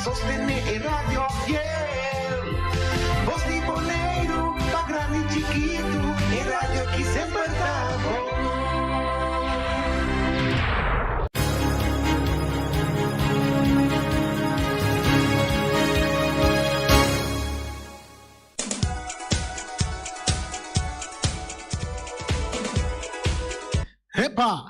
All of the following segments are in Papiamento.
Sostené e radio fiel. Bos di Boneiru, pa grandi i chikitu, e radio ki semper ta bon. Hepa!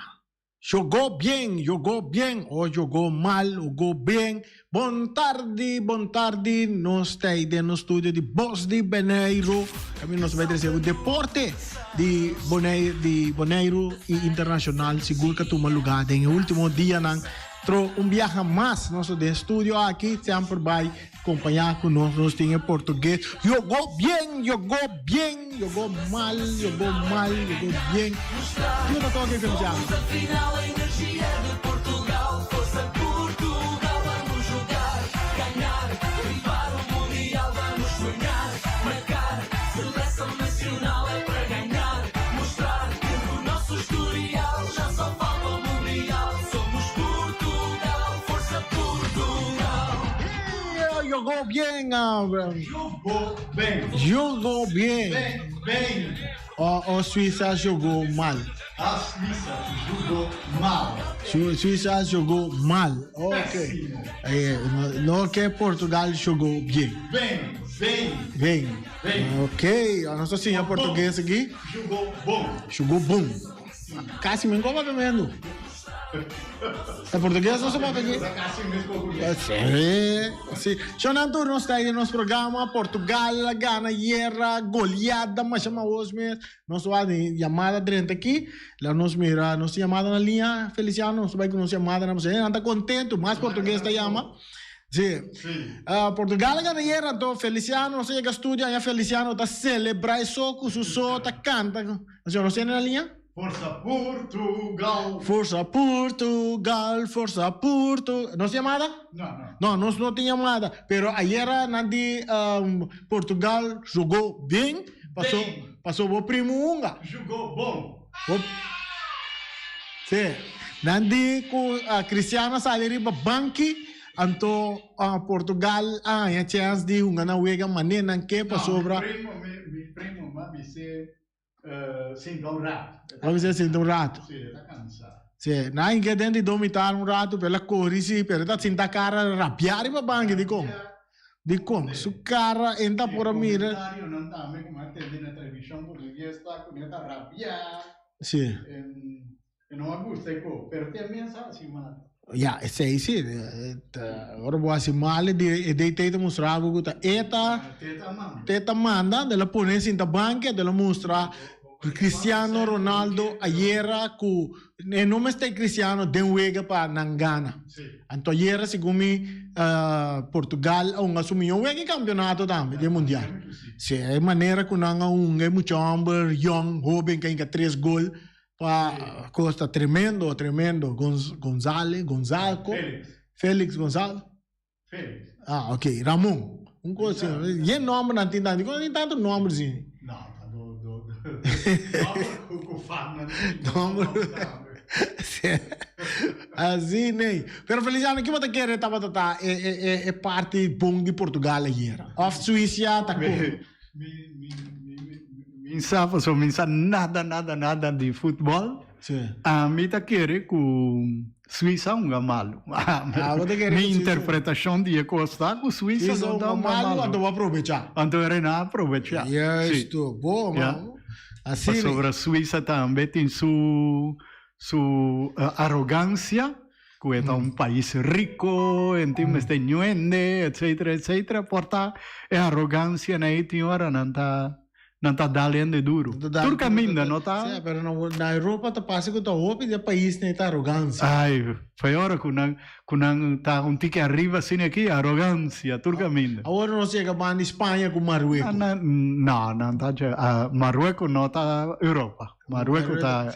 Jogó bien, jogó bien o jogó mal, jogó bien. Bon tardi, bon tardi. Nos ta den nos studio di Bos di Boneiru. También nos bai trece un deporte di Boneiru, di Boneiru y internacional. Sigur que tuma lugar den e último dianan. Tro un biaha mas nos den studio aki. Semper bai Compañá cu nos, nos tin e portugues. Jogó bien, jogó bien, jogó mal, jogó mal, jogó bien. Kico ta toca Feliciano? Jogó bien. Jogó bien. Jogó bien. Bem, bem. O, o Suiza jogó mal. A Suiza jogó mal. Su, Suiza jogó mal. Ok. Péssimo. Eh, no, no que Portugal jogó bien. Bem, bem. Bem. Bem. Ok. Nos ta siña portugués aki. Jogó bom. Jogó bom. Casi men como tremendo. E portugués no se papia aquí. Sí, sí. Shonan tur nos ta den nos programa Portugal a gana ayera goleada masha maos mes. Nos wak den yamada drenta aki. La nos mira nos tin yamada na liña Feliciano nos ta bai ku nos yamada na pasobra nan ta contento mas portugués ta yama. Sí. Portugal a gana ayera anto Feliciano nos a yega studio aña Feliciano ta celebra e so ku su so ta canta. Nos nos tiene na liña? Forsa Portugal. Forsa Portugal, forsa Portu. Nos tin yamada? No, no. No, nos no tin yamada. Pero ayera nan di um, Portugal jugó bien. Pasó, Bem. pasó bo primo hunga. Jugó bon. Bo, sí. Nan di ku uh, Cristiano sali riba banki, anto uh, Portugal a haña chance di hunga nan wega mané nan ke pasobra. No, mi primo, mi, mi primo m'a bis'é Sinta un rato. Bo bisa sinta un rato. Sí, e ta cansa. Sí, na hinke den di domitar un rato, pero el a cori sí, pero e ta sinta cara rabia riba banki, dicon? Dicon? Su cara en ta por a mira. E comentarionan tambe cu mi a tende na television portugues ta cu e ta rabia. Sí. E no a gusta e ko, pero te mes a hasi mal. Ya, esei si. Ora bo hasi mal, e DT ta mustra bo ku ta e ta te ta manda, del a pone sinta banki, del a mustra Cristiano Ronaldo ayera ku e no mester Cristiano den wega pa nan gana. Anto ayera segun mi Portugal a hunga su miho wega e campeonato tambe den mundial. Si, e manera ku nan a hunga e mucha homber yong, hoben ku a hinka tres gol. Pa costa tremendo, tremendo. Gonz, Gonzales, Gonzalco. Felix. Felix Gonzalo. Felix. Ah, ok. Ramon. Un cosa así. Yen nombre nan tin tanto. Dikon nan tin tanto nombre así? No, ta do, do, do. Nombre ku, ku fam nan tin. Nombre. Así nee. Pero Feliciano, ki bo ta kere tabata ta e, e, e, e parti bon di Portugal ayera? Of Suiza ta kon? Mi, mi, mi, mi sa pasobra mi sa nada, nada, nada di futbol. Sí. Ami ta kere ku Suiza hunga malu. Ah, bo ta kere Mi ku Suiza- interpretashon di e kos ta ku Suiza Suiza no ta hunga hunga malu, malu. anto bo a probechá. Anto e Renan a probechá. Sí. Juisto, bo Ja. man. Asina. Pasobra Suiza tambe tin su su arogansia. Ku e ta un pais riko, en tin mester ñuende, etcetera, etcetera, por ta e arogansia na ei tin ora nan ta nan ta dal hende duru. Tur kaminda no ta. Sí, pero na na Europa ta pasa ku ta hopi di e paisnan ei ta arogansia. Ai, fai ora ku nan ku nan ta un tiki ariba asina aki, arogansia tur kaminda. Awor nos yega banda di Spaña ku Marrueko. No, nan ta Marrueko no ta Europa. Marruecos ta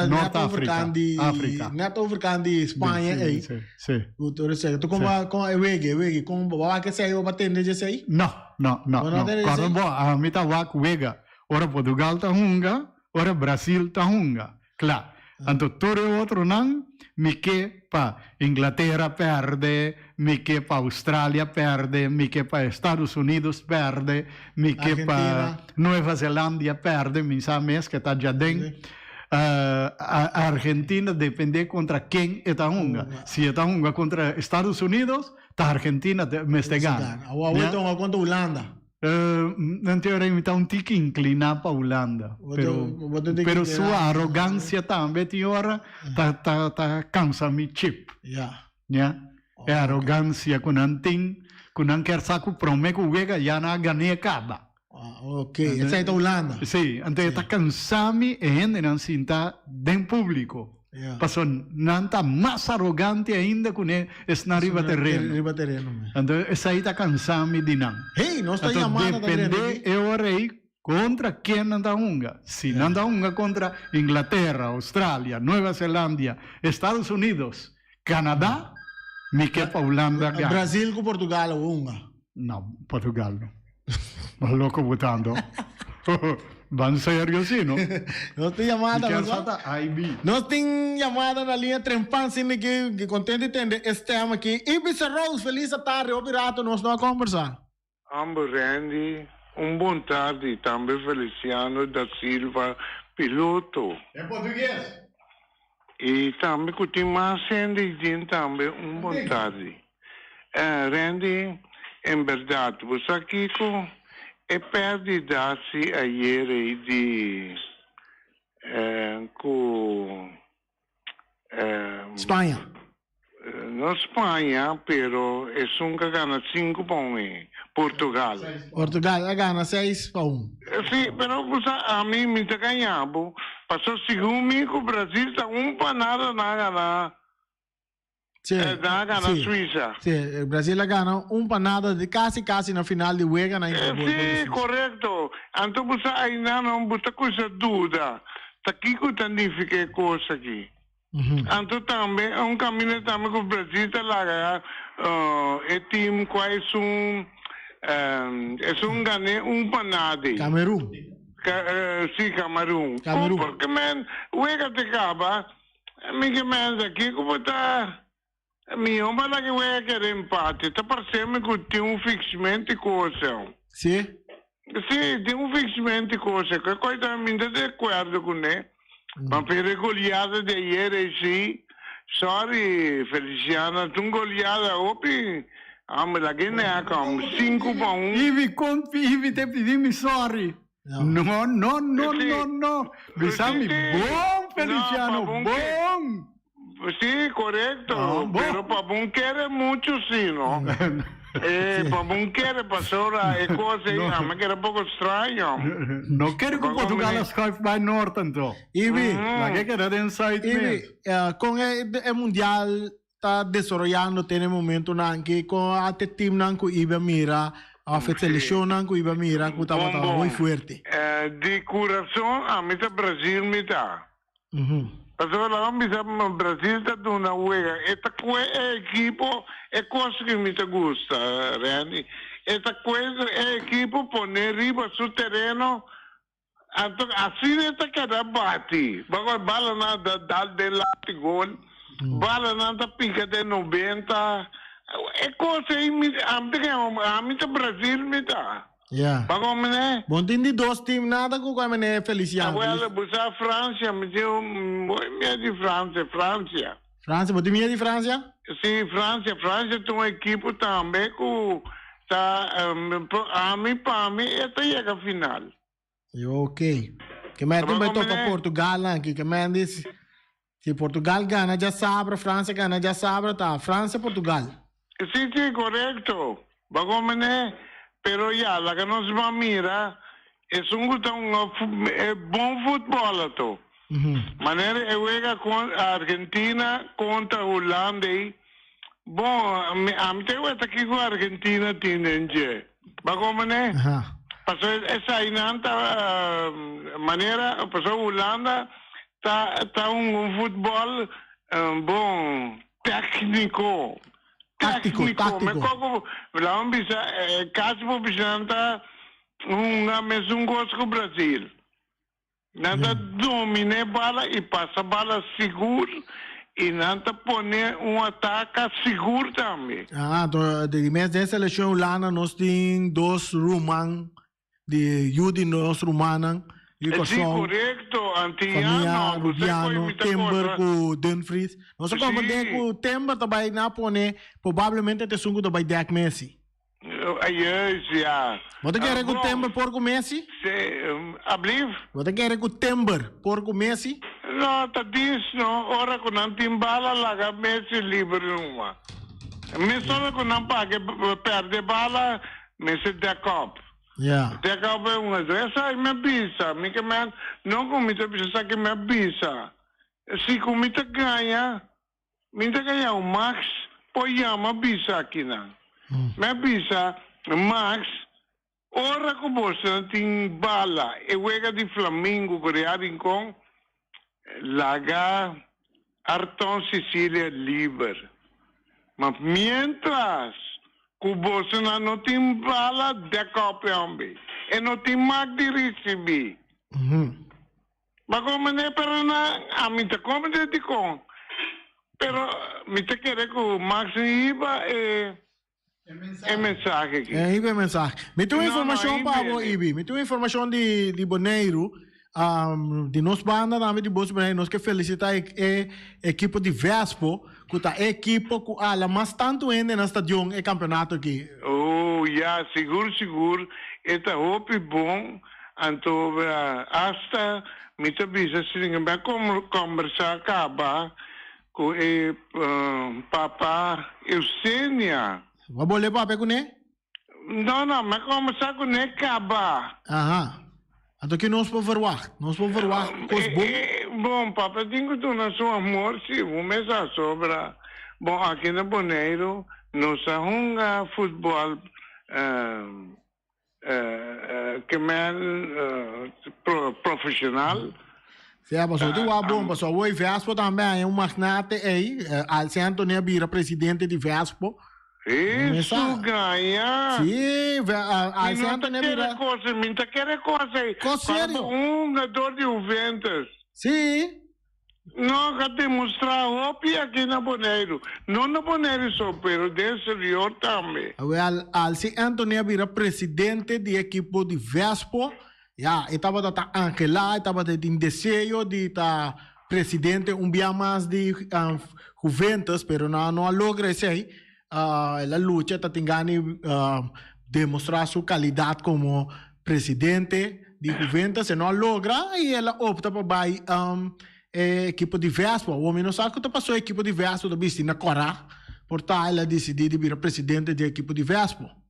Nort Afrika, Afrika. Net overkant di Spaña Sí, ei. sí, sí. Ku tur esei. Tu kon ba kon e wege, e wege, kon bo wak esei bo ba tende dje esei? No, no, no, Bo no no. tende Kòrda esei? bo, ami ta wak wega. Ora Portugal ta hunga, ora Brasil ta hunga. Kla. Anto tur e otronan mi ke pa Inglatera perde, mi ke pa Australia perde, mi ke pa Estados Unidos perde, mi ke pa Nueva Zelandia perde, mi sa mes ke ta djaden. Argentina depende kontra ken e ta hunga. Si e ta hunga kontra Estados Unidos, ta Argentina mester gana. Awor e ta hunga kontra Hulanda. En teoria mi ta un tiki inclina pa Hulanda, pero pero su arrogancia tambe tin ora ta ta ta cansa mi chip. Ya. E arrogancia cu nan tin, cu nan kier sa cu prome cu wega ya nan a gane caba. Ok, esey ta Hulanda. Si, anto e ta cansa mi e hendenan sinta den publico. Paso nan ta mas arogante ainda ku ne esnan riba tereno. Riba tereno mes. Anto esei ta kansa mi di nan. Hey, nos ta yamada ta drenta aki. Depende e ora ei kontra ken nan ta hunga. Si nan ta hunga kontra Inglaterra, Australia, Nueva Zelandia, Estados Unidos, Canada, mi ke pa Hulanda gana. Brazil ku Portugal a hunga. No, Portugal no. Bo loko bo ta anto. Ban serio si no. Nos tin yamada. Mi kier sa ta IB. Nos tin yamada na liña trempan sin di ki contento di tende e stem aki. Ibiza Rose, feliz atardi. Hopi rato nos no a combersa. Amber Randy, un bon tardi, tambe Feliciano da Silva, piloto. En portugues. Y tambe cu tin mas hende y den tambe un bon tardi. Randy, en berdad, bo sa kico? E perdida si ayer ey di cu. Spaña. No Spaña, pero esun cu a gana cinco pa un ey, Portugal. Portugal a gana seis pa un. Si, pero bo sa ami mi ta gaña bo, paso segun mi cu Brasil ta un pa nada nan a gana. Sí, Nan a gana sí. Suiza. Sí, Brasil a gana un pa nada di casi casi na final di wega nan entra gol contra Sí, Suiza. correcto. Anto bo sa ayina no bo ta cusa duda ta kico ta nifica e cos aki. Anto tambe un caminda tambe cu Brasil ta laga e team cua esun esun gane un pa nada. Camerun. Sí, Camerun. Camerun. Porque men wega te caba Mi ke mens aki ku bo ta mihó pa laga wega keda empate. Ta parse mi ku tin un fixment di kos. Sí? Sí, tin un fixment di kos. Ke kos ta mi ta di akuerdo kuné. Ma pero e goliada di ayer ei sí. Sorry Feliciana, ta un goliada hopi. Amo laga e neka, sinku pa un. Ivy, kon Ivy te pidi mi sorry. No, no, no, no, no. Bisa mi bon, Feliciano, bon. Sí, correcto. Pero pa bon kere mucho sí, no? Eh, pa bon kere pasora e cosa ei, a mi keda poco extraño. No kere cu Portugal a schuif bay Noord anto. Ibi. Laga keda den Zuid mes. Ibi, con e mundial ta desaroyando te na e momentonan aki con a te teamnan cu iba mira of e seleccionnan cu iba mira cu tabata hoy fuerte? Di curason ami ta Brazil mi ta. Pasobra laga mi bisa Brazil ta duna wega e ta cue e ekipo e cos cu mi ta gusta Randy e ta cue e ekipo pone riba su tereno Anto asina e ta keda bati. Bako e balanan ta dal den lati gol, balanan ta pika den nobenta. E kos ei mi ami ta kere ami ta Brazil mi ta. Ya. Bako mene? Bon tin di dos team nada ku kua mene Feliciano. Awel bo sa Francia mi tin un mooi mia di Francia, Francia. Francia, bo tin mia di Francia? Si, Francia. Francia ta un ekipo tambe ku ta ami pa mi e ta yega final. Ok. Ke men tin bai topa Portugal aki. Ke men di si Portugal gana djasabra, Francia gana djasabra ta Francia Portugal. Si, si, korekto. Bo mene, pero ya, laga nos ban mira esun ku ta un e bon futbòl ato. Manera e wega kon Argentina kontra Hulanda ei, bon, ami ta weta kiko Argentina tin den dje. Bo mene? Pasobra esainan ta manera, pasobra Hulanda ta ta hunga un futbòl bon, tèkniko. Táctico, Técnico, me táctico. koko, laat me bisa, eh, casi por bisa nan ta hunga mesun cos cu Brasil. Nan ta dominá e bala i pasa bala sigur i nan ta pone un ataka sigur tambe. Ah, anto di mes den selekshon Hulanda nos tin dos ruman di yu di nos rumannan di Sí, Kòrsou, korekto, famia Antiano, bo sa koe Rubiano, mi ta Timber kòrda. ku Dumfries. Nos a komprendé Sí. ku Timber ta bai na pone probablemente ta esun ku ta bai dèk Messi. Juist, ja. Bo ta kere ku Bon, Timber por ku Messi? se, ablief? Bo ta kere ku Timber por ku Messi? No, ta dis no, ora ku nan tin bala laga Messi liber numa. Mesora ku nan pake perde bala, Messi dek op. Ja. Dek op e un esei mi a bisa, mi ke men, no ku mi ta bisa esaki mi a bisa. Si ku mi ta gaña, Mi ta gaña un Max por yama bisa akinan. Mi a bisa Max, ora ku boso tin bala e wega di Flamingo ku Real Rincon, laga Arton Cecilia liber. Ma mientras ku bosonan no tin bala, dek op e homber. E no tin mag di risibi. Ba kon mane pero na ami ta komende dikon pero mi ta kere ku Max hiba e e mensahe aki. E hiba e mensahe. Mi tin un No, no, informashon pa bo hiba e. Ibi. Mi tin un informashon di di Boneiru. Di nos banda tambe di Bos Boneiru nos ke felisita e e ekipo di Vespo ku ta e ekipo ku ala mas tantu hende na stadion e kampeonato aki. Oh ya sigur sigur e ta hopi bon Anto asta mi ta bisa si mi a kombersá kaba ku e papa Eusenia. Bo a bolbe papia kuné? No, no, mi a kombersá kuné kaba. Aha. Anto ki nos por verwagt? Nos por verwagt kos bon? Bon, papa tin ku duna su amor si, bo mes a sobra. Bon, aki na Boneiru nos a hunga futbòl. Ke men profesional. Sea, pasobra tin wak bon, pasobra awor e Vespo tambe haña un magnate ei, Alce Anthony a bira presidente di Vespo. Eso gaña. Sí, Alce Anthony a bira. Mi ta kere kos ei. Kos serio. Un hungador di Juventus. Sí. No a demostrá hopi aki na Boneiru. No na Boneiru so, pero den exterior tambe. Awel, Alcy Anthony a bira presidente di ekipo di Vespo. Ya, e tabata ta anhelá, e tabata tin deseo di ta presidente un bia mas di Juventus, pero nan no a logra esei. El a lucha, ta tin gana di demostrá su kalidat komo presidente di Juventus. E no a logra i el a opta pa bai e ekipo di Vespo. Awor mi no sa ku ta pasó e ekipo di Vespo ta bisti na kòrá, por ta el a disidí di bira presidente di e ekipo di Vespo.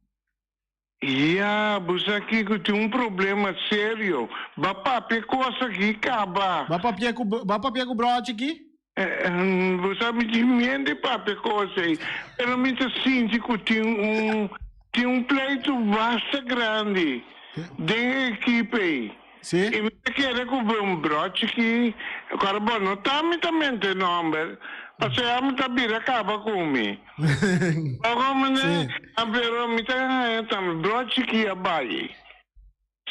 Ya, bo sa kiko tin un problema serio. Ba papia kos aki kaba. Ba papia ku ba papia ku brochi aki? Bo sa mi tin miedu di papia kos ei, pero mi ta sinti ku tin un tin un pleitu basta grandi den e ekipo ei. Sí. I mi ta kere ku un brochi aki, kòrda bo no ta mi ta mente nòmber, pasobra mi ta bira kaba ku mi. Ora mane, pero mi ta haña tambe brochi ki a bai.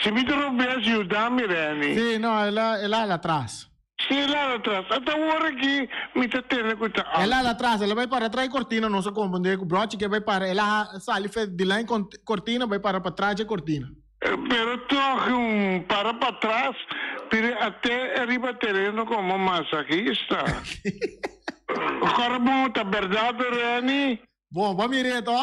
Si mi ta robes yuda mi Renny. Sí, no, el a el a hala atras. Sí, el a hala atras. Ata awor aki mi ta tende ku ta El a hala atras, el a bai para tras e kortina, nos a komprende ku brochi ki a bai para, el a sali fe di lijn kortina bai para patras dje kortina. Pero tog un para patras, pero ate riba tereno como masajista. Ora bo ta berdad Renny? Bon, bo a mira e to?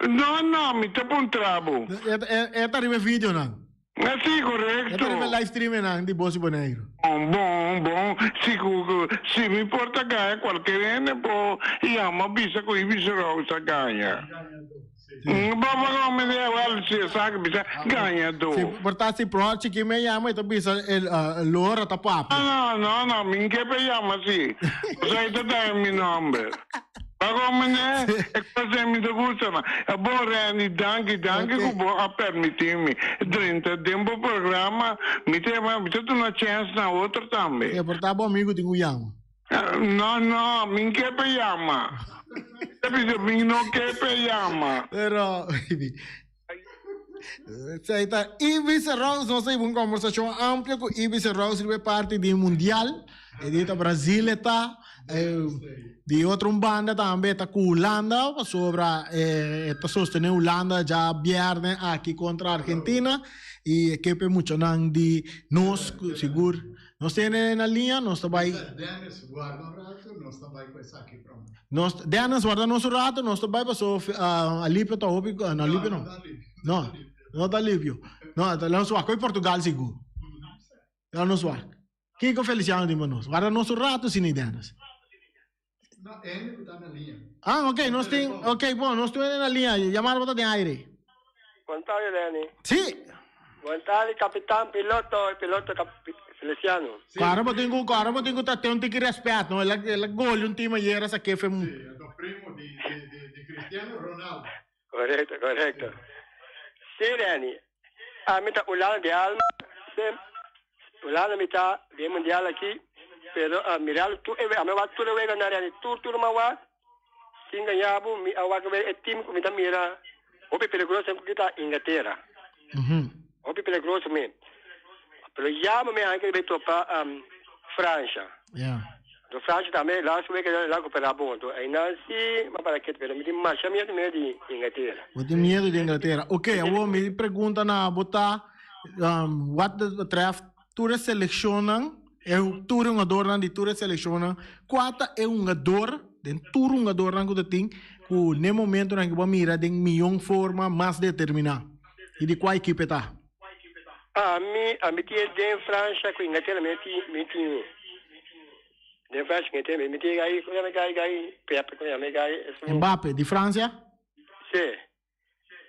No, no, mi ta puntra bo. E ta riba e videonan. Si, corecto. E ta riba e live streamingnan di Bos di Boneiru. Bon, bon, bon. Si cu, si mi por ta gaña cualkier hende por yama bisa cu Ibis Rose a gaña. Baba come de wel si esaki bisa gañadó. Si por ta si pro chiki me yama y ta bisa el lora ta papia. No no no mi ke pe yama si. Pasobra e ta daña mi nomber. Ba come ne e cos den mi ta gusta na. E bon Randy danki danki cu bo a permiti mi drenta den bo programa mi ta yama mi ta duna chance na otro tambe. Si por ta bo amigo tin cu yama. No, no, mi n ke pe yama. Ta bisa mi no ke pe yama. Pero, baby. Esei ta Ibis Rose. Nos a hiba un conversacion amplio cu Ibis Rose riba e parti di Mundial. E di ta Brasil e ta. Di otro un banda tambe ta cu Hulanda pasobra e ta sostene Hulanda dja bierne aki contra Argentina. Y e kepe muchanan di nos sigur. Nos tene na liña, nos ta bai. Dennis, guarda un rato, nos ta bai cu esaki prome. Nos, Dennis, guarda nos un rato, nos ta bai paso Alipio ta hopi, no Alipio no. No, no ta Alipio. No, nos wak cu Portugal sigur. No, nos wak. Kiko Feliciano tin pa nos? Guarda nos un rato si ni Dennis. No, Andy cu ta na liña. Ah, ok, nos tin, ok, bon, nos tin na liña. Yamada bo ta den aire. Bon tarde, Lenny. Sí. Bon tarde, capitán piloto y piloto cap Feliciano. Sí. Ahora bo tin cu, ahora bo tin cu ta ten un tiki respet, no? El a, el a gol un team ayer a saké fe. Sí, el ta primo di, di, di, di Cristiano Ronaldo. Correcto, correcto. Sí, Lenny. Ami ta Hulanda di alma, sem Hulanda mi ta den mundial aki, pero a miralo tur e wega, ami a wak tur e wega na Lenny, tur tur mi a wak, sin gaña bo, mi a wak e team ku mi ta mira hopi peligroso ku ta Inglatera. Hopi peligroso mi. Pero ya mi a bai topa Francia. Do Francia tambe last week el a recupera bon. Do einan si ma para ketu pero mi tin masha miedo mi di Inglatera. Bo tin miedo di Inglatera. Ok, awor mi pregunta na bo ta wat betreft tur e seleccionnan, e tur e hungadornan di tur e seleccionnan, cua ta e hungador den tur hungadornan cu ta tin cu n'e momentonan cu bo a mira den miyon forma mas determina y di cua ekipo e ta? Ami, ami tin den Francia cu Inglaterra mi tin, mi tin. Den Francia cu Inglaterra mi tin gai, como llama gai, gai, Pepe, como llama gai. Mbappe, di Francia? Si.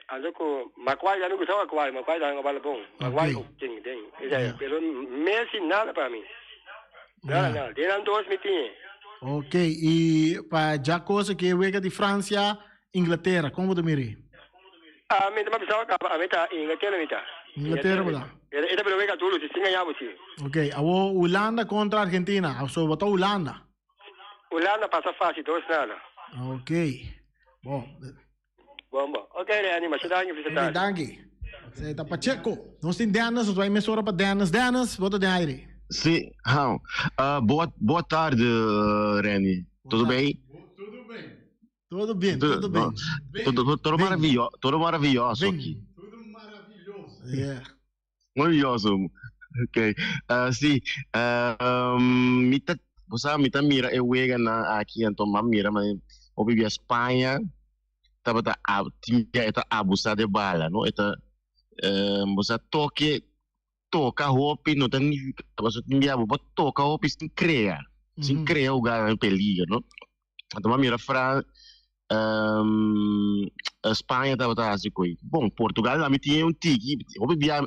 Ando cu Maguire, ami gusta Maguire, Maguire ta hunga bala bon. Maguire okay. den, den. Yeah. Pero Messi nada pa mi. Nada, nada. Den nan dos mi tin. Ok, y pa ja cosa que wega di Francia, Inglaterra, como bo ta mira? Ami ta bisa caba, ami ta Inglaterra mi ta. Inglaterra bo ta. E ta wega duro, si sin gaña bo si. Ok, awo Hulanda contra Argentina, so bo ta Hulanda. Hulanda pasa fácil, dos nada. Ok, bon. Bon, bon. Ok, Reni, masha danki for Ok, danki. Esei ta Pacheco. Nos tin Dennis, nos bai mesora pa Dennis. Dennis, bo ta den aire. Sí, ha. Boa, boa tarde, Reni. Tudo bem? Tudo bem. Tudo bem, tudo bem. Tudo, tudo, maravilhoso, tudo maravilhoso aqui. Tudo maravilhoso. Yeah. Maravilhoso. Ok. Sí. Mi ta, bo sa, mi ta mira e weganan aki, anto m'a mira ma hopi bia Spaña tabata tin bia e ta abusa de bala, no? E ta, bo sa, toke, toka hopi no ta nifica, pasobra tin bia bo por toka hopi sin crea, sin crea huganan peligro, no? Anto m'a mira Fran, Spaña tabata hasi koe. Bon, Portugal ami tin un tiki, hopi bia,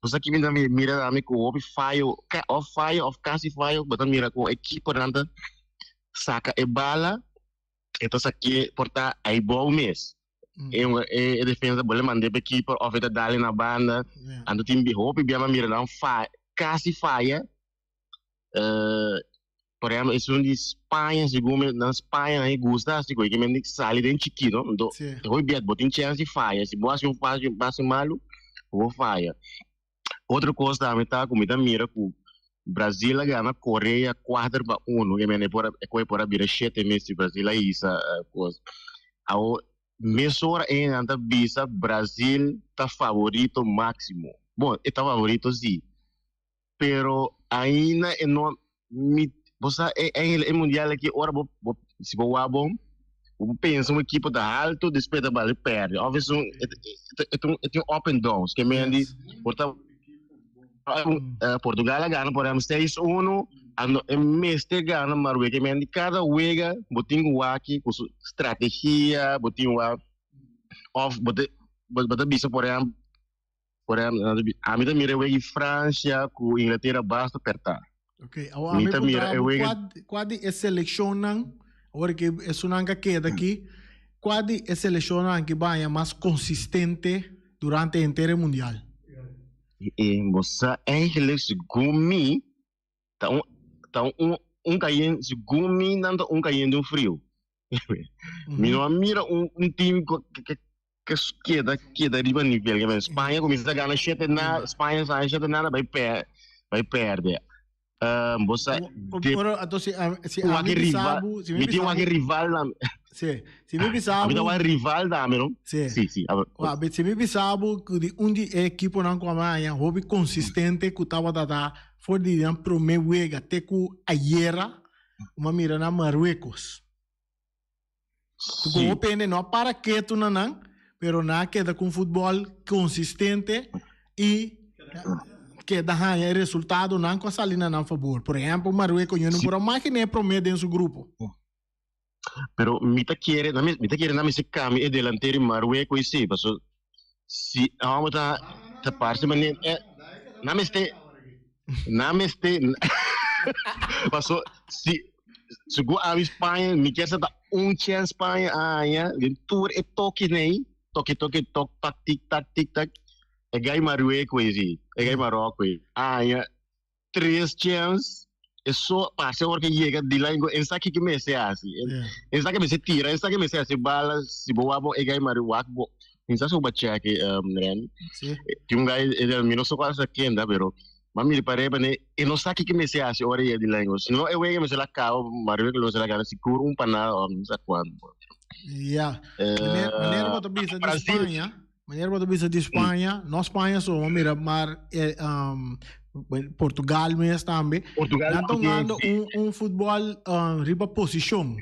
bo sa ki mi ta mira ami ku hopi fayo, of fayo of kasi fayo, bo ta mira ku ekiponan ta saka e bala, e ta sak'é por ta aibou mes. E e defensa bo le mand'é pa e keeper of e ta dal na banda. Anto tin hopi bia mi a mira nan fa, kasi faya. Por ehempel, esun di Spaña, segun mi, nan Spaña nan e gusta hasi koe, kimen di sali den chikito, anto Sí. e hopi biet bo tin chèns di faya, si bo hasi un pase, un pase malu, bo faya. Otro kos tambe ta ku mi ta mira ku Brasil a gana Korea kuater pa uno, kimen e por a, e koe por a bira shete mes si Brasil a hisa kos. Awo mesora e nan ta bisa Brasil ta favorito máksimo. Bon, e ta favorito si, Pero ainda e no mi bo sa e e mundial aki ora bo bo si bo wak bon bo pensa un ekipo ta alto despues ta bali perde of es un e ta un e tin up and downs ke men di por ta Portugal a gana por ehempel seis uno ando e mester gana maar wega men di kada wega bo tin ku wak ku su strategia bo tin wak of bo ta bo ta bisa por ehempel Por ehempel, ami ta mira e wega di Francia ku Inglatera basta pertá. Ok, awor ami Mi ta mira puntra e bo wega kua, kua di e selekshonnan, awor ke esunnan ka keda aki, kua di e selekshonnan ki baña mas konsistente durante henter e mundial? E bo sa eigenlijk segun mi ta un ta un un kayen segun mi nan ta un kayendo un friu. Mi no a mira un un team ku ke. Keda keda riba nivel. Ke men Spaña kuminsá gana shete na Spaña sa shete nada bai per bai perde. Um, bo sa de Ora, anto si a- si un ami wak rival, bisabu, si mi mi tin un wak bisabu, rival na si, si mi a mi bisabu, ta wak rival na mi no. si. Si, si. A, Wa, si mi bisabu ku di un di e ekiponan ku a haña hopi konsistente ku tabata ta for di nan promé wega te ku ayera, un a mira na Marruecos. Sí. Ku hopi hende no a para ketu na nan, pero nan a keda ku un futbòl konsistente i keda haña e resultadonan ku a sali na nan fabor. Por ehèmpel, Marruecos, yo no por a imaginá e promé den su grupo. Pero mi ta kere, mi ta kere nan mester kambia e delantero di Marruecos esei, paso si hòmber ta ta parse manera eh, nan mester nan mester paso si Segun ami Spaña, mi kier sa ta un chance Spaña a haña den tur e tokinan ei, toki toki tok tak tik tak tik tak, e gai Marruecos ei, e gai Marokko ei a haña tres chance, e so parse ora ke yega dilanti go en sa kiko mester hasi, en sa ke mester tira, en sa ke mester hasi bala, si bo wak bo e gai Marruecos wak bo, mi sa si bo ba check Randy, tin un gai mi no sa kual sa kenda pero Ma mira pa reba ne, e no sa kiko mester hasi ora e di lengua. Si no e wega mester la cabo, Mario lo mester la gana sigur un panada of no sa cuanto. Ja. Meneer, meneer bo ta bisa di Spaña, meneer bo ta bisa di Spaña, no Spaña so, ma mira maar eh, um, Portugal mes tambe. Portugal Nan ta jugando un, un futbol um, riba posicion.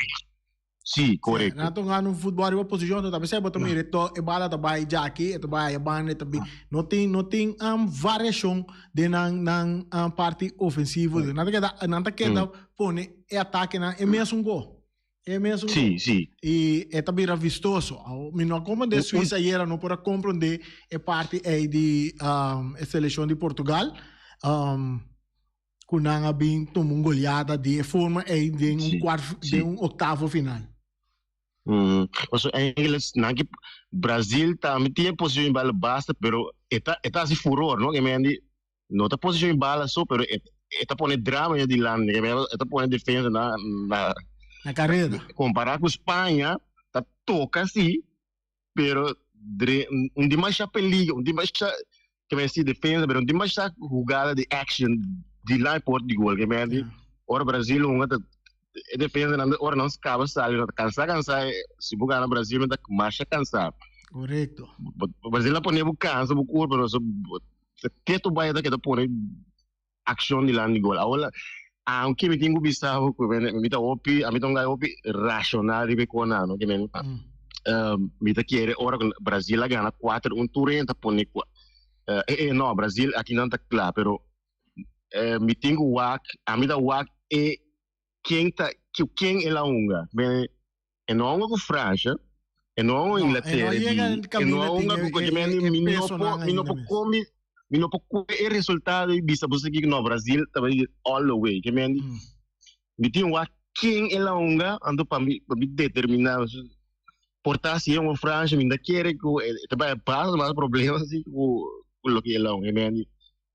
Sí, korekto. Nan ta hungando un futbòl riba posishon, ta bisa bo ta mira to e bala ta bai djaki, e ta bai aya banda, e ta bin. No tin no tin um, variashon den nan nan um, parti ofensivo. Nan ta keda nan ta keda pone e atakenan e mesun go. E mesun go. Sí, sí. I e ta bira vistoso. Awo mi no a komprende Suiza ayera no por a komprende e parti ei di um, e selekshon di Portugal. Um, ku nan a bin tuma un goleada di e forma ei den un kwart, den un oktavo final. Paso eigenlijk nan ki Brazil tambe tin e posicion di bala basta pero e ta e ta hasi furor no ke men di no ta posicion di bala so pero e e ta pone drama ya dilanti ke men e ta pone defensa na na Na kareda. Kompara ku Spaña ta toka si pero dre un dimasha peligro, un dimasha ke men si defensa, pero un dimasha jugada di action di line por di gol ke men di ora Brasil hunga ta e defensa nan ora nan skaba sali nan ta kansa kansa si bo gana Brasil men ta masha kansa. Korekto. Brasil a pone bo kansa bo kurpa pero te tu bai ta keda pone accion dilanti gol. Awor, aunke mi tin cu bisa bo cu mi ta hopi, ami ta un guy hopi racional riba e cona, no? Ke men, mi ta kere ora cu Brasil a gana cuater un tur hende ta pone cu, eh, eh, no, Brasil aki nan ta cla, pero mi tin cu wak, ami ta wak e ken ta, cu ken el a hunga. Men, e no a hunga cu Francia, e no a hunga No, e no Inglaterra, a yega di, en e no caminda a tin hunga e, cu e, ke men, e, e mi no pesonan por, mi no ainda por mes. come, mi no por coge e resultado y bisa bo sigui no, Brasil ta bai all the way. Ke men, Mm. mi tin wak ken el a hunga, anto pa mi, pa mi determina, por ta si e hunga Francia, mi ta kere cu e ta bai basta mas problema si cu, cu loke el a hunga. Ke men,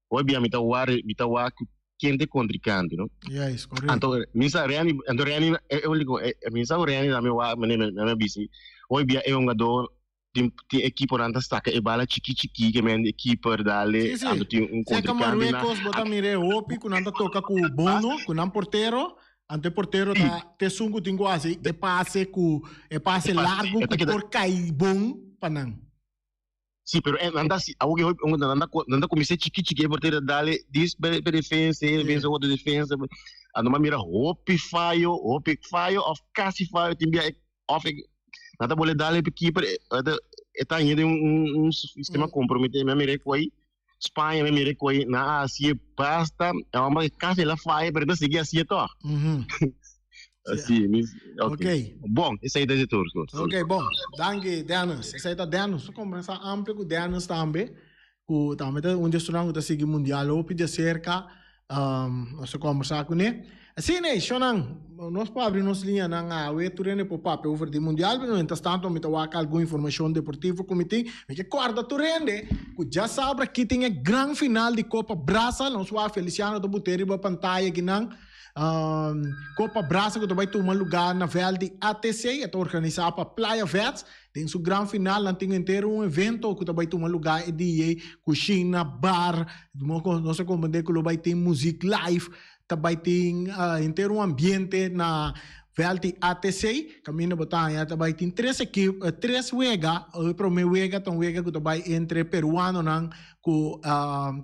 Hoy bia mi ta wak, mi ta wak ken te contrincante, no? Yes, correcto. Anto, mi sa Reni, anto Reni, e, e, único, e, mi sa Reni na mi wak, mene, mene, mene bisi. Hoy bia e hungador, tin, tin equipo nan ta saca e bala chiki chiki, ke men e keeper dale, Sí, sí. anto tin un Seca contrincante na. Marruecos, bo ta mire hopi ku nan ta toka ku Bono, ku nan portero, anto e portero ta te esun ku tin ku hasi e pase ku e pase E pase, largo e ta ku keda por kai bon pa nan. Sí, pero eh, nan ta si, awo ke hopi, nan ta, nan ta kuminsá chiki chiki e portero dale dis pe pe defensa, e defensa otro defensa. Ando m'a mira hopi fayo, hopi fayo of kasi fayo tin bia e of e nan ta bole dale pe keeper e ta e ta haña den un un sistema komprometé. Mi a mira e koi Spaña, mi a mira e koi nan a hasié basta, e homber kasi el a faya pero e ta sigui hasié tòg. Así, mis, ok. Ok. Bon, esei ta di tur. Ok, bon. Danki, Dennis. Esei ta Dennis. Nos a kombersa amplio ku Dennis tambe, ku tambe ta un di estunan ku ta sigui Mundial hopi di aserka. Nos a kombersa kuné. Asina ei, shownan, nos por abri nos liñanan awe tur hende por papia over di Mundial, pero mientras tanto mi ta wak algun informashon deportivo ku mi tin. Mi ke kòrda tur hende ku djasabra aki tin e gran final di Kopa Brasa. Nos wak Feliciano ta but'é riba pantaya akinan. Copa Brasa ku ta bai tuma lugá na vèlt di ATC. E ta organisá pa Playa Vets. Den su gran final nan tin henter un evento ku ta bai tuma lugá e dia ei, kushina, bar, nos a komprendé ku lo bai tin muzik live, ta bai tin henter un ambiente na vèlt di ATC. Kaminda bo ta haña ta bai tin tres ekip, tres wega, e promé wega ta un wega ku ta bai entre peruanonan ku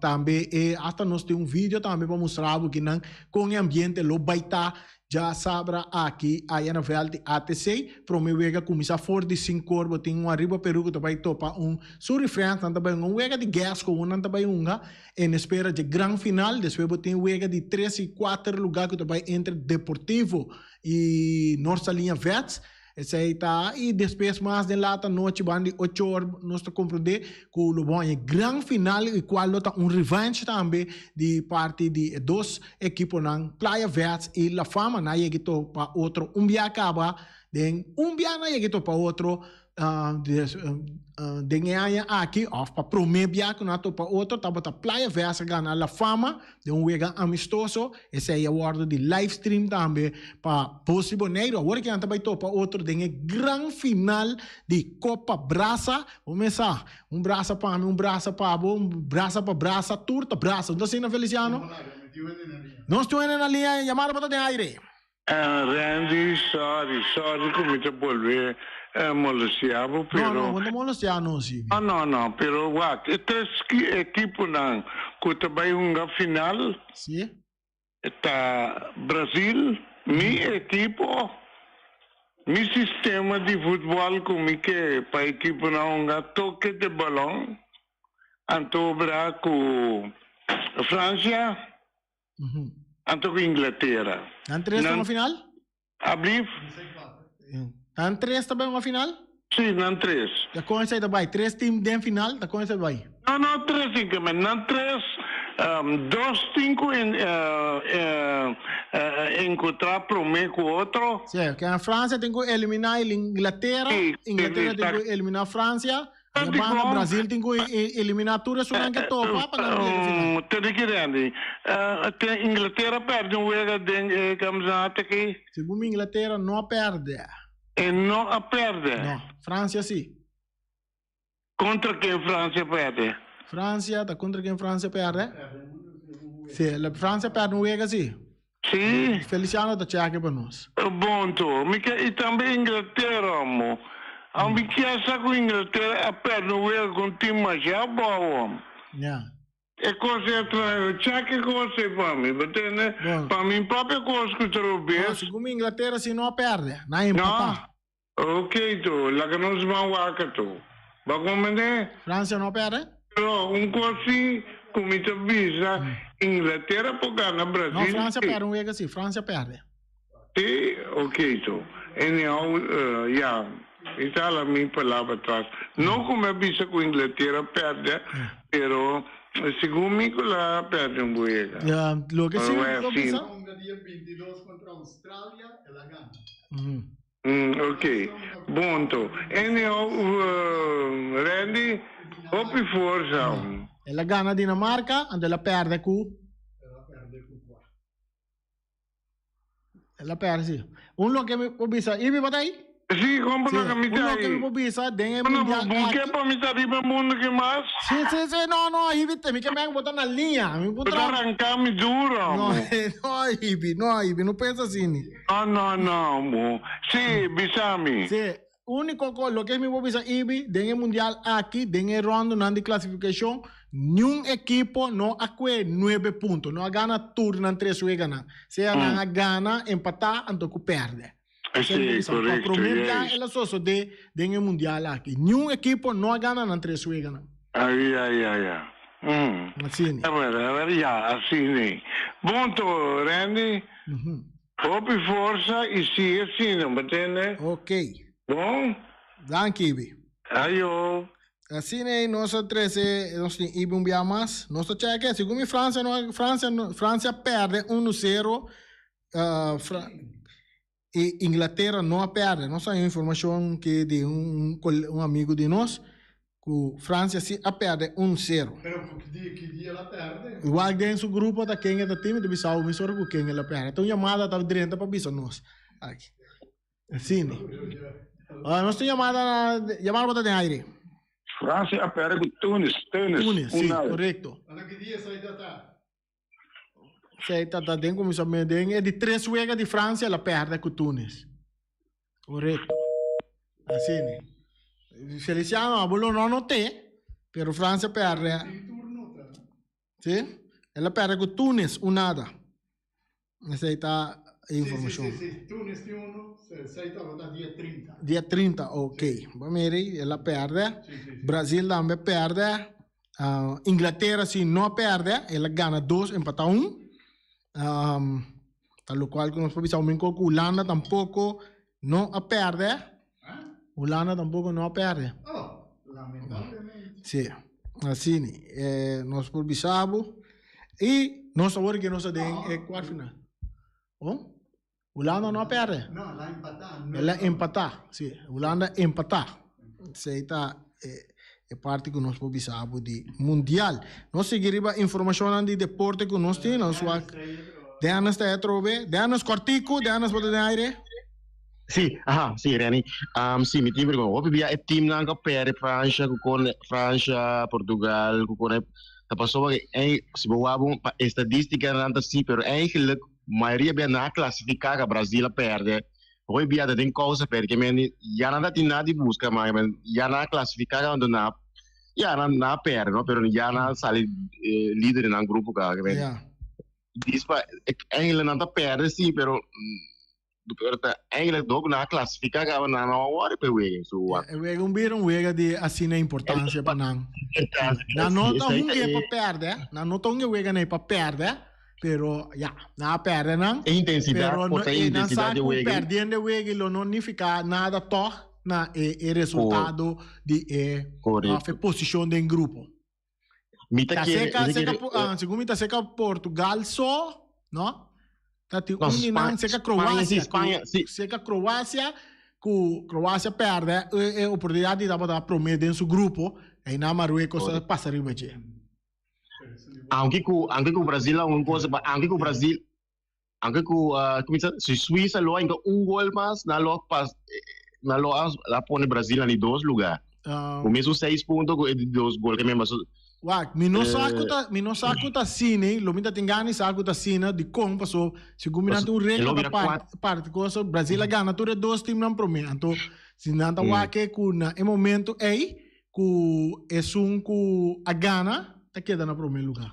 tambe e hasta nos tin un video tambe pa mustra bo kinan kon e ambiente lo bai ta djasabra aki aya na vèlt di ATC. Prome wega kuminsá for di sinkor bo tin un Arriba Peru ku ta bai topa un Suri Friends nan ta bai hunga un wega di gès ku nan ta bai hunga en espera dje gran final. Despues bo tin wega di tres i kuater lugá ku ta bai entre Deportivo i North Saliña Vets. Esei ta, i despues mas den lat anochi banda di ocho or nos ta komprendé ku lo bo haña e gran final i kual lo ta un revanche tambe di parti di e dos ekiponan Playa Vets i La Fama. Nan a yega topa otro un bia kaba den un bia nan a yega topa otro Den e aña aki, òf pa promé bia ku nan a topa otro, tabata Playa Vest a gana La Fama den un wega amistoso. Esei a wòrdu di live stream tambe pa Bos di Boneiru. Awor ke nan ta bai topa otro den e gran final di Kopa Brasa. Bo mes sa, un brasa pa mi, un brasa pa bo, un brasa pa brasa, tur ta brasa. No ta asina, Feliciano? Nos tin un hende na liña, yamada bo ta den aire. Randy, sorry, sorry ku mi ta bolbe molestia bo, pero. No, no, bo no molestia nos, Ibi. No, no, no, pero wak, e tres ekiponan ku ta bai hunga final. Si. Ta Brazil, mi ekipo, mi sistema di futbòl ku mi ke pa ekiponan hunga toke de balòn, anto bra ku Francia. Anto ku Inglatera. Nan tres ta un final? Ablief? Nan tres ta bai un final? Si, nan tres. Ta kon esei ta bai? Tres team den final, ta kon esei ta bai? No, no tres team, ke men nan tres, dos team ku enkontrá promé ku otro. Si, ke Francia tin ku eliminá Inglatera, Inglatera tin ku eliminá Francia, Di banda Brazil tin ku eliminá tur esunnan ke topa pa nan yega final. Tene ki Randy, te Inglatera pèrdè un wega den e kampionato aki? Segun mi Inglatera no a pèrdè. E no a pèrdè? No, Francia si. Kontra ken Francia pèrdè? Francia, ta kontra ken Francia pèrdè? Si, Francia pèrdè un wega si. Si. Feliciano ta cheke pa nos. Bon to. Mi ke i tambe Inglatera amo. Amo mi kier sa ku Inglatera a perde un wega ku un team masha abou amo. Ya. E kos ei a traha cheke kos ei pa mi, bo tende? Bon. Pa mi papia kos ku ta robes. No, segun mi Inglatera si no a perde. Nan a empata. No? Ok to, laga nos ban waka to. Bo a komprende? Francia no perde? Pero un kos si ku mi ta bisa, Inglatera por gana Brasil. No, Francia perde un wega si, Francia perde. Si? Ok to. Anyhow, ya, mi ta hala mi palabra atras. No ku mi a bisa ku Inglatera perde, pero segun mi ku la perde un wega. Ya, loke si mi por bisa. Ok, bon to. Anyhow, Randy, hopi forsa. El a gana Dinamarca, anto el a perde ku. El a perde, si. Un loke mi por bisa, Ibi bo ta ahi? Si, kon por loke mi ta Un loke ahi. mi por bisa den e mundial Bo aki. ke pa mi ta riba e mundo ki mas? Si, si, si, no, no, Ibi, mi ke men ku bo ta na liña. Mi por Bo ta tra. ranka mi duro, No, amo. no, Ibi, no, Ibi, no pensa asini. No, no, no, bo. Si, bisa mi. Si, úniko kos, loke mi por bisa Ibi, den e mundial aki, den e rondonan di klasifikashon, niun ekipo no a kue nuebe punto, no a gana tur nan tres weganan. Sea nan a gana, empatá, anto ku pèrdè. Esei mi por Si, bisa. Pa korekto, promé bia yes. el a sosodé den e mundial aki. Niun ekipo no a gana nan tres weganan. Ai, ai, ai, ai. Mm. Asina. A ber, ya, asina. Bon to, Randy. Hopi forsa y sigue asina, bo tende? Ok. Bon? Danki, Ibi. Ayo. Asina ei nos a trece, nos tin Ibi un bia mas. Nos ta cheque, segun mi Francia no, Francia no, Francia perde uno sero, Fra, y Inglaterra no a perde. Nos haña informacion ke di un, un amigo di nos. Ku Francia si a perde un sero. Pero ku ki dia ki dia el a perde? Igual den su grupo ta ken e ta tin mi ta bisa awo mesora ku ken el a perde. Ta un yamada ta drenta pa bisa nos aki. Asina. Nos tin yamada na yamada bo ta den aire. Francia a perde ku Tunis, Tunis, Tunis, un si, nada. korekto. Anto ki dia esei ta ta? Esei ta ta den kuminsamentu den e di tres wega di Francia el a perde ku Tunis. Korekto. Asina. Feliciano abo lo no noté, pero Francia perde. Si? El a perde ku Tunis un nada. Esei ta e informashon. Si, si, si. Tunis tin uno, esei tabata dia 30. Dia 30, ok. Bo mira, el a perde. Brasil tambe perde. Uh, Inglaterra si no a perde, el a gana dos, empata un. Um, ta locual ku nos por bisa un ku Hulanda tampoco no a perde. Hulanda tampoco no a perde. Oh, lamentablemente. Sí, así ni. Eh, nos por bisa bo. Y nos awor que nos den e kwart final. Oh? Hulanda no a perde. No, la empatá. El a empatá, sí. Hulanda empatá. Esei ta e, e parti ku nos por bisa bo di mundial. Nos sigui riba informashonnan di deporte ku nos tin. Nos wak Dennis ta atrobe. Dennis kòrtiku, Dennis bo ta den aire. Sí, aha, sí, Renny. Um, sí, mi tin vergüenza. Hopi bia e teamnan ku perde Francia, ku kon Francia, Portugal, ku kon ta pasó que si bo wak bon pa estadística nan ta sí, pero eigenlijk mayoria bia nan a clasifica ka Brasil a perde. Hopi bia ta den causa perde ke men ya nan ta tin nada di busca ma ya nan a clasifica ka anto nan ya nan a perde no, pero ya nan a sali lider den nan grupo ka ke men. Dis pa eigenlijk nan ta perde sí, pero Pero ta eigenlijk dok na clasifica caba na no worry pe wega su wa. E wega un bira un wega di asina importancia pa nan. Na no ta hungue pa perde, na no ta hungue wega nei pa perde, pero ya, na a perde nan. E intensidad, pero por ta e nan intensidad sa di ku wega. perdiendo wega lo no nifica nada toch na e e resultado di e Correcto. of e posicion den grupo. Mi ta Ta kere, seca, mi ta seca, kere, po- ah, segun mi ta seca Portugal so, no? Ta ti No, un di nan Spa- seca Spaña, Croacia, sí, Spaña, ku, sí. seca Croacia, ku Croacia perde e, e oportunidad di tabata prome den su grupo, ei na Marruecos a pasa riba dje. Aunke ku, aunke ku Brasil a un cosa, pa aunke ku Brasil, aunke ku, ah, ku mi sa, si Suiza lo a hinka un gol mas, nan lo a pas, nan lo a, a pone Brasil na di dos lugar. Ah, Ku mesun seis punto ku e di dos gol ke men paso. Wak, mi no sa ku Eh. ta, mi no sa ku ta asina, lo mi ta tin gana di sa ku ta asina, dikon paso segun mi nan Paso, tin un e regla lo ta bira part, kuat. part cosa, Brasil a gana tur e dos teamnan promé, anto si nan ta wak ku na e momento ei ku esun ku a gana ta keda na promé lugá.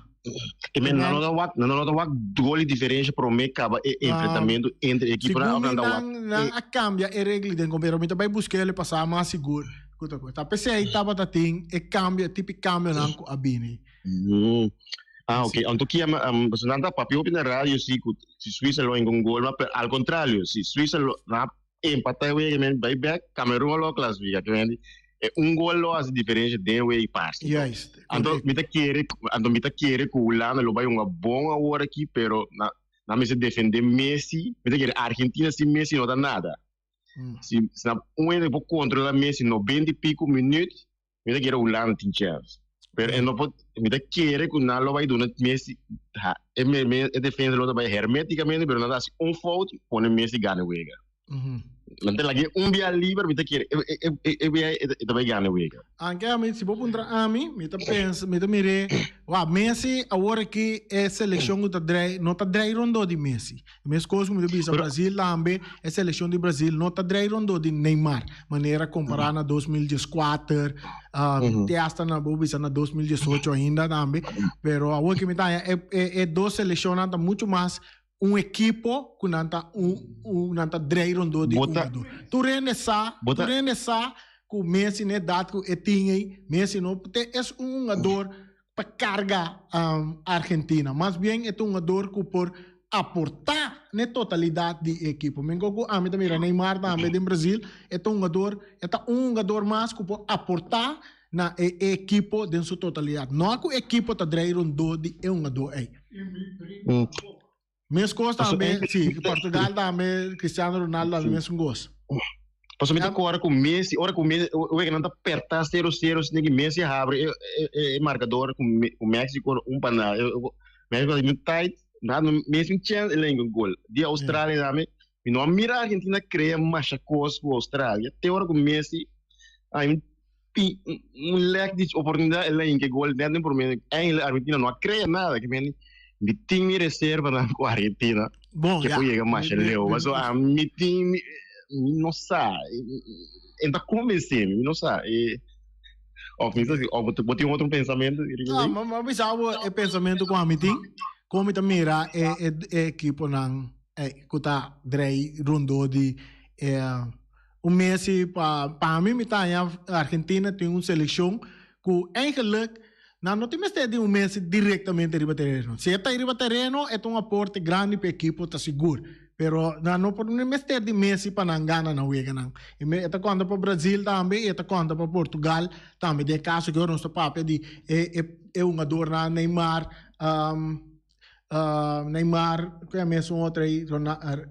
E men nan no ta wak, nan no ta wak gol di diferensha promé kaba e enfrentamentu entre ekiponan Segun òf mi nan ta wak nan nan a kambia e regla den pero mi ta bai busk'é el pasá mas sigur ku ta kos. Ta p'esei tabata tin e kambio, e tipi kambionan ku a bini. Ah, ok. Anto kia ma, pasobra nan ta papia hopi na radio si ku si Suiza lo hinka un gol, ma pero al kontrario, si Suiza lo nan a empatá e wega men bai bek, Cameroen lo a klasifiká. Ke men di e un gol lo hasi diferensha den wega i parse. Juist, Anto correcto. mi ta kere, anto mi ta kere ku Hulanda lo bai hunga bon awor aki, pero na nan mester defende Messi. Mi ta kere Argentina sin Messi no ta nada. Si si nan un hende por kontrola Messi 90 i pico minuut, Mi ta kere Hulanda tin chèns. Pero e no por, mi ta kere ku nan lo bai duna Messi, ha, e me, me, e defensa lo ta bai herméticamente, pero nan ta hasi un fout, pone Messi gana e wega. Nan ta lag'é un bia liber, mi ta kere e, e, e, e bia e ta bai gana e wega. Anke ami, si bo puntra ami, mi ta pensa, mi ta mir'é, wak, Messi awor aki e selekshon ku ta drei, no ta drei rondó di Messi. Meskos ku mi ta bisa Brasil tambe, e selekshon di Brasil no ta drei rondó di Neymar, manera kompará na 2014, te hasta na bo bisa na 2018 ainda tambe. Pero awor ke mi ta haña e e e dos selekshonnan ta muchu mas un ekipo ku nan ta un un nan ta drei rondó di un jugador. Tur hende sa, tur hende sa ku Messi na edat ku e tin ei, Messi no te es un hungador pa carga Argentina. Mas bien e ta un jugador cu por aporta n'e totalidad di e ekipo. Menco cu ami ta mira Neymar tambe den Brasil, e ta un jugador, e ta un jugador mas cu por aporta na e ekipo den su totalidad. No cu e ekipo ta drei rondó di e jugador ey. Mescos tambe, si, Portugal tambe, Cristiano Ronaldo tambe mesun cos. Pasobra mi ta kòrda ku Messi, ora ku Messi, wega nan ta pèrtá sero sero, sinti ku Messi a habri e e markador ku ku Mexico un pa nada. Mexico ta bin tight, nada Messi un chèns el a hinka gol. Di Australia tambe, mi no a mira Argentina krea masha kos ku Australia, te ora ku Messi a un un lèk di oportunidat el a hinka e gol nèt den promé. Eigenlijk Argentina no a krea nada, ke mende mi tin mi reservanan ku Argentina. Bon, ke ya. por yega masha leu. Pasobra mi tin, mi no sa, e ta konvensé mi, mi no sa. E, of mi ta si, of bo tin otro pensamentu riba No, esei? ma ma bisa bo e pensamentu ku ami tin, kon mi ta mira e e e ekiponan ei ku ta drei rondó di e un Messi pa pa mi mi ta haña Argentina tin un selekshon ku eigenlijk Nan no tin mester di un Messi directamente riba tereno. Si e ta riba tereno, e ta un aporte grandi pa e ekipo, ta sigur. Pero nan no por mester di Messi pa nan gana nan weganan. E ta konta pa Brazil tambe i e ta konta pa Portugal tambe. Den e kaso ku nos ta papia di e e hungadornan Neymar, Neymar, ku e mesun otro ei,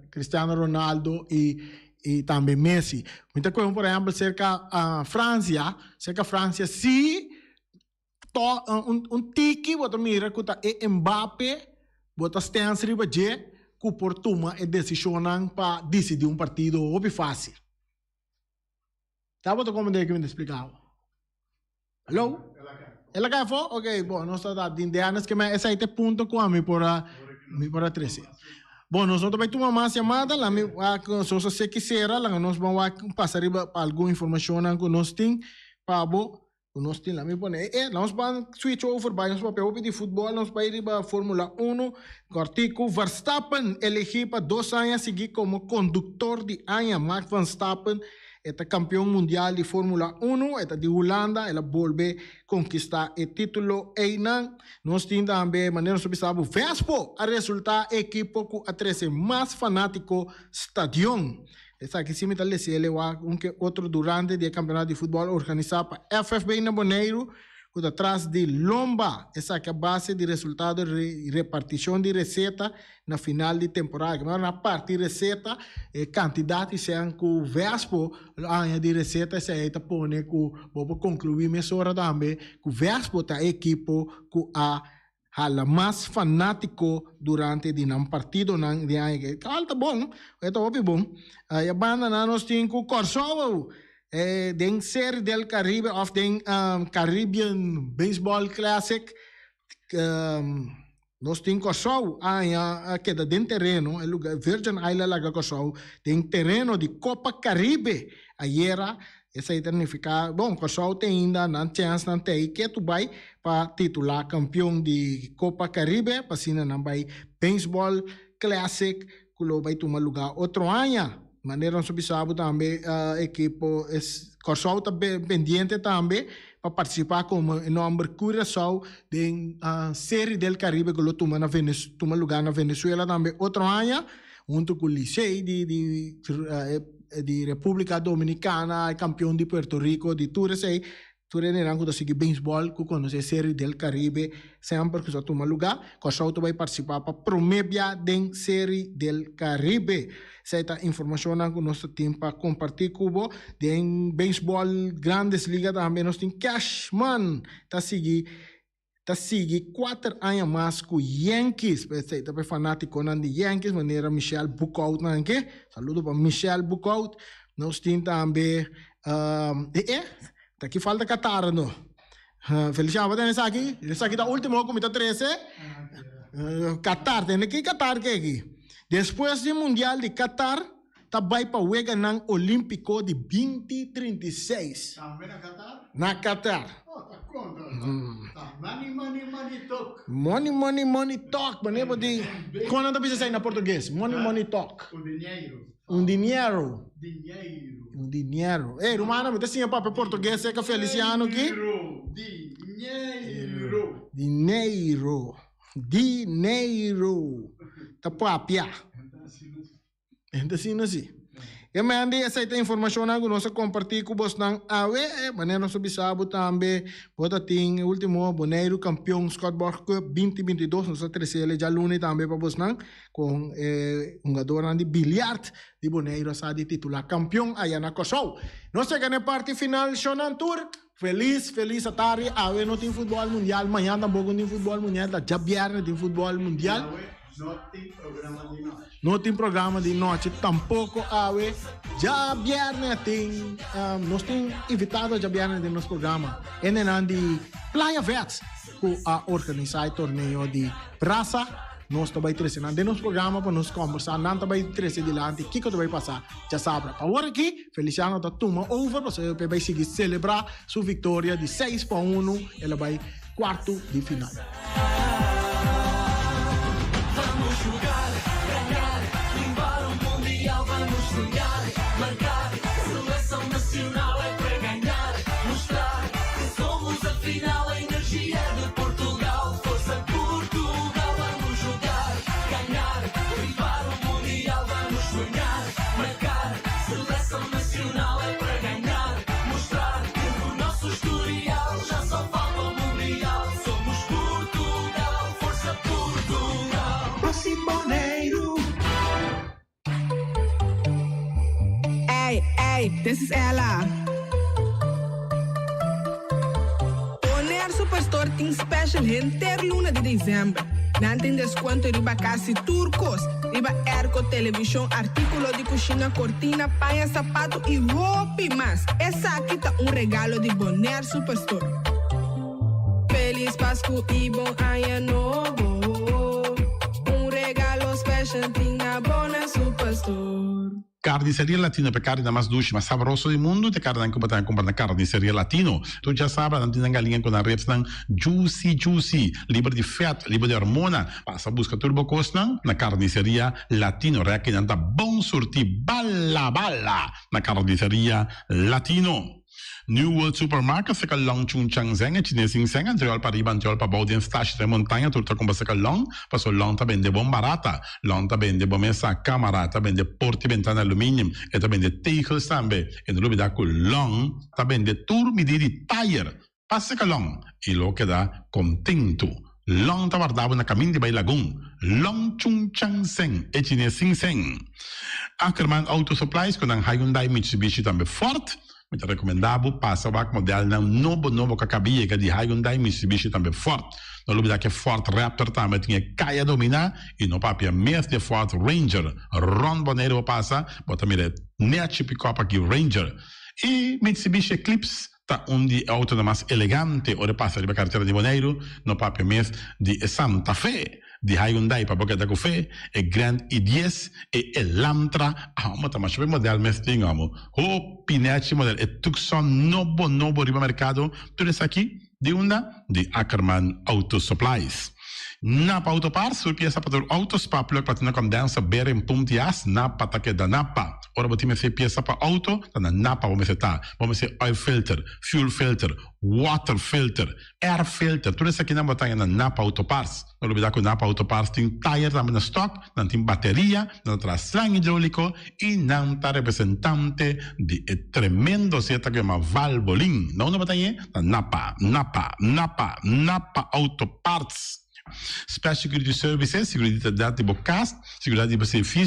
Cristiano Ronaldo i i tambe Messi. Mi ta kohe por ehempel serka Francia, serka Francia si To un un tiki bo ta mira ku ta e Mbappe bo ta stens riba dje ku por tuma e desishonnan pa disidí un partido hopi fásil. Ta bo ta komprendé ke mi ta splika bo? Haló? El a kai afó? Oke, bo nos ta ta den Dennis ke men esei ta e punto ku ami por a mi por a trese. Bo nos no ta bai tuma mas yamada, la mi wak nos a seki sera, laga nos ban wak pasa riba pa algun informashonnan ku nos tin pa bo. Ku nos tin la mi pone e e nos ban switch over bai nos papia hopi di futbol nos bai riba formula uno kòrtiku Verstappen elegí pa dos aña sigui komo konduktor di aña Max Verstappen e ta kampion mundial di formula uno e ta di Hulanda el a bolbe konkistá e titulo einan nos tin tambe manera nos a bisa bo Vespo a resultá e ekipo ku a trese mas fanátiko stadion. Esaki si mi ta lesi el e wak un ke otro durante di e kampeonato di futbòl organisá pa FFB na Boneiru ku ta tras di lomba. Esaki a base di resultado di repartishon di reseta na final di temporada. Ke manera nan a parti reseta, e kantidat di sèn ku Vespo lo haña di reseta esei ta pone ku bo por konkluí mesora tambe ku Vespo ta e ekipo ku a Hala mas fanátiko durante di nan partidonan di aña ke kal ta bon, e ta hopi bon. E bandanan nos tin ku Kòrsou den Serie del Caribe òf den Caribbean Baseball Classic nos tin Kòrsou aña a keda den tereno e luga Virgin Island laga Kòrsou den tereno di Copa Caribe ayera Esei ta nifiká, bon, Kòrsou te ainda nan chènsnan te ei ketu bai pa titulá kampion di Kopa Karibe, pa asina nan bai Baseball Classic ku lo bai tuma lugá otro aña. Manera nos a bisa bo tambe ekipo Kòrsou ta pendiente tambe pa partisipá komo e nòmber Curaçao den Serie del Caribe ku lo tuma na tuma lugá na Venezuela tambe otro aña. Hunto cu Licey di di di Republica Dominicana, e campeon di Puerto Rico, di tur esey, tur e nenan cu ta sigui beisbol cu conoce Serie del Caribe semper cu sa tuma luga. Corsou ta bay participa pa prome bia den Serie del Caribe. Esey ta informacionnan cu nos ta tin pa comparti cu bo. Den beisbol Grandes Liga tambe nos tin Cashman ta sigui ta sigui kuater aña mas ku Yankees. P'esei ta pa e fanátikonan di Yankees manera Michel Boekhoudt nan ke. Saludo pa Michel Boekhoudt. Nos tin tambe e e ta ki falta Qatar no. Feliciano bo tene esaki? Esaki ta ultimo ku mi ta trese. Qatar tene ki Qatar ke aki. Despues di mundial di Qatar ta bai pa Weganan Olímpiko di 2036. Tambe na Qatar? Na Qatar. Oh, ta konta. Ta money, money, money talk. Money, money, money talk. Manera bo di, kon nan ta bisa esei na portugues? Money, money talk. Un dinheiro. Un dinheiro. Dinheiro. Un dinheiro. Ey, rumannan, mi ta siña papia portugues serka Feliciano aki. Dinheiro. Dinheiro. Dinheiro. Ta papia. Enta asina si. E Mandy, esei ta informashonnan ku nos a kompartí ku bosnan awe. E manera nos a bisa bo tambe, bo ta tin e último Boneiru Kampion Scott Borg Cup 2022. Nos a trese el djaluni tambe pa bosnan kon e hungadornan di biliart di Boneiru a sa di titulá kampion aya na Kòrsou. Nos yega na e parti final, shownan tur. Felis, felis atardi. Awe no tin futbòl mundial, mañan tampoko no tin futbòl mundial, ta djabièrnè tin futbòl mundial. No tin programa di nochi. No tin programa di nochi tampoko awe. Djabièrnè tin, nos tin invitado djabièrnè den nos programa. Hendenan di Playa Vets ku a organisá e torneo di brasa. Nos ta bai trese nan den nos programa pa nos kòmbersá. Nan ta bai trese dilanti kiko ta bai pasa djasabra. Pa awor aki Feliciano ta tuma over pasobra e bai sigui selebrá su viktoria di 6-1. El a bai kuartu di final. Ey, ey, this is Ella. Bonaire Superstore tin special henter luna di december. Nan tin descuento riba casi tur cos, riba airco, television, articulo di cushina, cortina, paña, sapato y hopi mas. Esaki ta un regalo di Bonaire Superstore. Feliz Pascu y bon aña nobo. Un regalo special tin na Bonaire Superstore. Carniceria Latino p'e carninan mas dushi, mas sabroso di mundu, t'e carninan cu bo ta cumpra na Carniceria Latino. Tur djasabra nan tin nan galiña cu nan ribsnan juicy juicy, liber di vet, liber di hormona. Pasa busca tur bo cosnan na Carniceria Latino. Rekinan ta bon surti bala bala na Carniceria Latino. New World Supermarket seka long Chung Chang Zeng e chines sin seng antriol pa riba antriol pa bou den stash den montaña tur ta kumpra seka long paso long ta bende bon barata long ta bende bo mesa kamara ta bende porti bentana aluminium e ta bende tegels tambe e no lubida ku long ta bende tur midi di tayer pa seka long i lo keda kontentu long ta warda bo na kamin di bai lagun long Chung Chang Zeng e chines sin seng Ackerman Auto Supplies ku nan Hyundai Mitsubishi tambe Ford Mi ta rekomendá bo pasa wak modelnan nobo nobo ku a kaba yega di Hyundai, Mitsubishi tambe Ford. No lubidá ku e Ford Raptor tambe tin e kaya dominá i no papia mes di e Ford Ranger. Rònt Boneiru bo pasa, bo ta mira e nèchi pikòp aki Ranger. I Mitsubishi Eclipse ta un di e outonan mas elegante ora e pasa riba karetera di Boneiru, no papia mes di e Santa Fe. Di Hyundai pa bo keda ku fe, e Grand i dies, e Elantra, amo ta masha hopi model mes tin amo. Hopi nechi model, e Tucson nobo nobo riba merkado, tur esaki di unda? Di Ackerman Auto Supplies. Napa Auto Parts, tur piesa pa tur auto, spark plug, platina condenser, bearing, pump di as, Napa ta keda Napa. Ora bo tin mester piesa pa auto, ta na Napa bo mester ta. Bo mester oil filter, fuel filter, water filter, Air filter, tur esakinan bo ta haña na Napa Auto Parts. No lubida ku Napa Auto Parts tin tayer tambe na stock, nan tin bateria, nan ta traha slang hidroliko i nan ta representante di e tremendo zeta ku yama Valvoline. Na unda bo ta hañ'é? Na Napa, Napa, Napa, Napa Auto Parts. Special Security Services, seguridat di bo kas, seguridat di bo servicio.